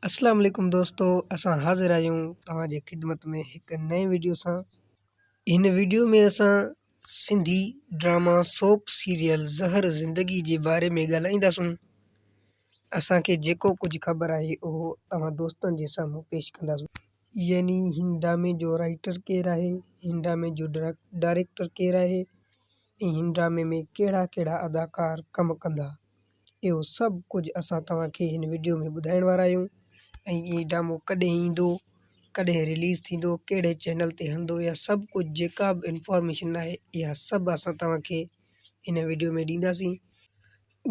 اسلام عليڪم دوستو اسان حاضر آهيون توهان جي خدمت ۾ هڪ نئين ويڊيو سان هن ويڊيو ۾ اسان سنڌي ڊراما سوپ سيريل زهر زندگي جي باري ۾ ڳالهائينداسون اسان کي جيڪو ڪجهه خبر آهي اهو توهان دوستن جي سامهون پيش ڪنداسون يعني هن ڊرامي جو رائيٽر ڪير آهي هن ڊرامي جو ڊائريڪٽر ڪير آهي ۽ هن ڊرامي ۾ ڪهڙا ڪهڙا اداڪار ڪم ڪندا اهو سڀ ڪجهه اسان توهان کي هن وڊيو ۾ ٻڌائڻ وارا آهيون ۽ هي ڊرامو ڪڏهن ايندو ڪڏهن رليز ٿيندو ڪهڙي چينل تي هلندو اها سڀ ڪجهه جيڪا به انفارميشن آهي اها سڀ اسان توهان کي هن وڊيو ۾ ڏينداسين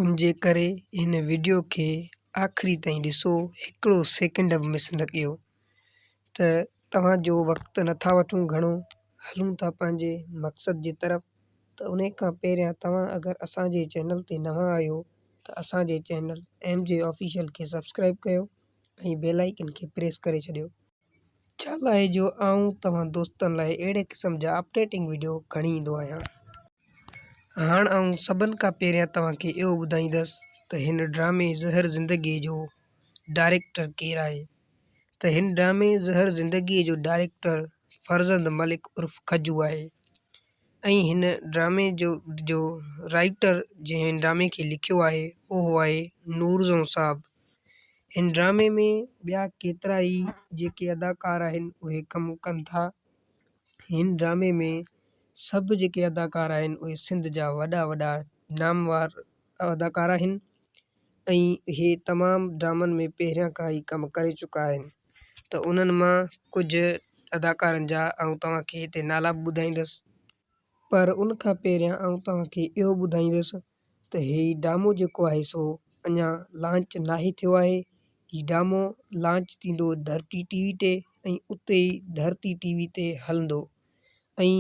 ان جي ڪري هن وڊيو کي آخري تائين ڏسو هڪڙو سيڪنڊ به مس نه ڪيو ته توهان جو وقت نٿا وٺون گهڻو هلون ٿا پنهنجي مقصد جي طرف ته انهي کان پهريان توهان اگر اسان جي چينل تي نوان آهيو ته اسان جي چينل ايم جي آفيشل کي سبسڪرائب ڪيو ۽ بيل آئيڪن کي پريس ڪري ڇڏيو ڇا لاء جو آئون توهان دوستن لاء اهڙي قسم جا اپڊيٽنگ وڊيو کڻي ايندو آهيان. هاڻ آئون سڀن کان پهريان توهان کي اهو ٻڌائيندس ته هن ڊرامي زهر زندگي جو ڊائريڪٽر ڪير آهي ته هن ڊرامي زهر زندگي جو ڊائريڪٽر فرزند ملڪ عرف کجو آهي ۽ هن ڊرامي جو جو رائيٽر جنهن هن ڊرامي کي لکيو آهي اهو آهي نورزون صاحب هن ڊرامي ۾ ٻيا ڪيترا ئي جيڪي اداڪار آهن اهي ڪم ڪن ٿا هن ڊرامي ۾ سڀ جيڪي اداڪار آهن اهي سنڌ جا وڏا وڏا نامور اداڪار آهن ۽ اهي تمام ڊرامن ۾ پهريان کان ئي ڪم ڪري چڪا آهن ته انهن مان ڪجهه اداڪارن جا آئون توهان کي هتي نالا به ٻڌائيندس. پر ان کان پهريان آئون توهان کي اهو ٻڌائيندس ته هي ڊرامو جيڪو آهي سو اڃا لانچ ناهي ٿيو آهي هي ڊرامو لانچ ٿيندو ڌرتي ٽي وي تي ۽ اتي ئي ڌرتي ٽي وي تي هلندو ۽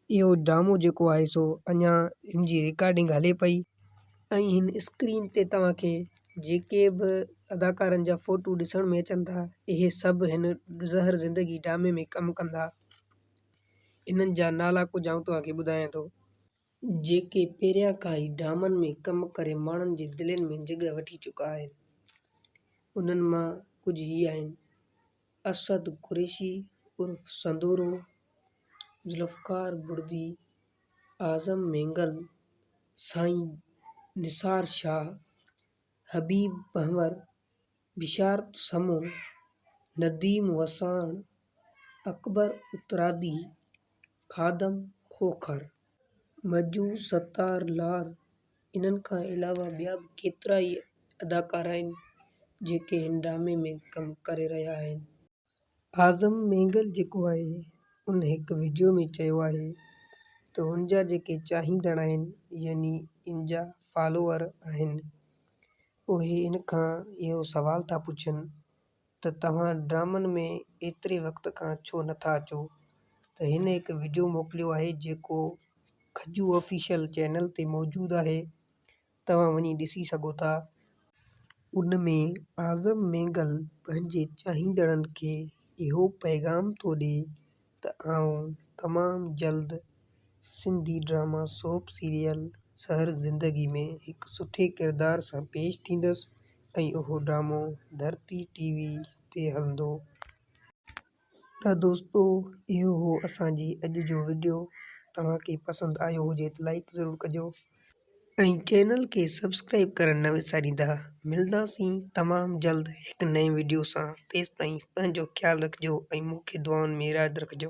اهو ڊرامو جيڪو آهي سو اڃا ان جي رڪارڊنگ هلي پئي. ۽ هن اسڪرين تي توهان کي جيڪي به اداڪارن جا فوٽو ڏسڻ ۾ اچن ٿا اهي سڀ هن زهر زندگي ڊرامي ۾ ڪم ڪندا. انهن جا نالا ڪجهه آئون توهان کي ٻڌايان ٿو. جيڪي پهريان کان ئي ڊرامن ۾ ڪم ڪري ماڻهن جي دلين ۾ جڳهه وٺي چڪا آهن. انهن مان ڪجهه هي آهن. اسد قريشي عرف سندورو، ذوالفقار بڙدي، اعظم مينگل، سائين نثار شاهه، حبيب پنهور، بشارت سمون، نديم وساڻ، اڪبر اترادي، خادم کوکر. مجو ستار لار، انهن کان علاوه ٻيا به ڪيترائي اداڪار آهن جيڪي هن ڊرامي ۾ ڪم ڪري رهيا آهن. اعظم مينگل جيڪو آهي ان هڪ وڊيو ۾ چيو آهي ته هن جا جيڪي چاهيندڙ آهن يعني ان جا فالوور آهن اهي ان کان اهو سوال ٿا پڇن ته توهان ڊرامن ۾ ايتري وقت کان ڇو نٿا اچو ته هن هڪ وڊيو موڪليو آهي جيڪو کجو آفيشل چينل تي موجود آهي توهان وڃي ڏسي سگهو ٿا. ان ۾ اعظم مينگل پنهنجي چاهيندڙن کي اهو پيغام ٿو ڏئي ته آئون تمام جلد سنڌي ڊراما سوپ سيريل سحر زندگي ۾ هڪ سٺي ڪردار سان پيش ٿيندس ۽ اهو ڊرامو ڌرتي ٽي وي تي هلندو. ته دوستو اهو هو اسان جي اڄ جو وڊيو توهان کي پسند آيو هجي ته لائيڪ ضرور ڪجو. ۽ چينل کي سبسڪرائيب ڪرڻ نه وساريندا ملداسين تمام جلد هڪ نئين وڊيو سان تيستائين پنهنجو خيال رکجو ۽ مون کي دعائن ۾ ياد رکجو.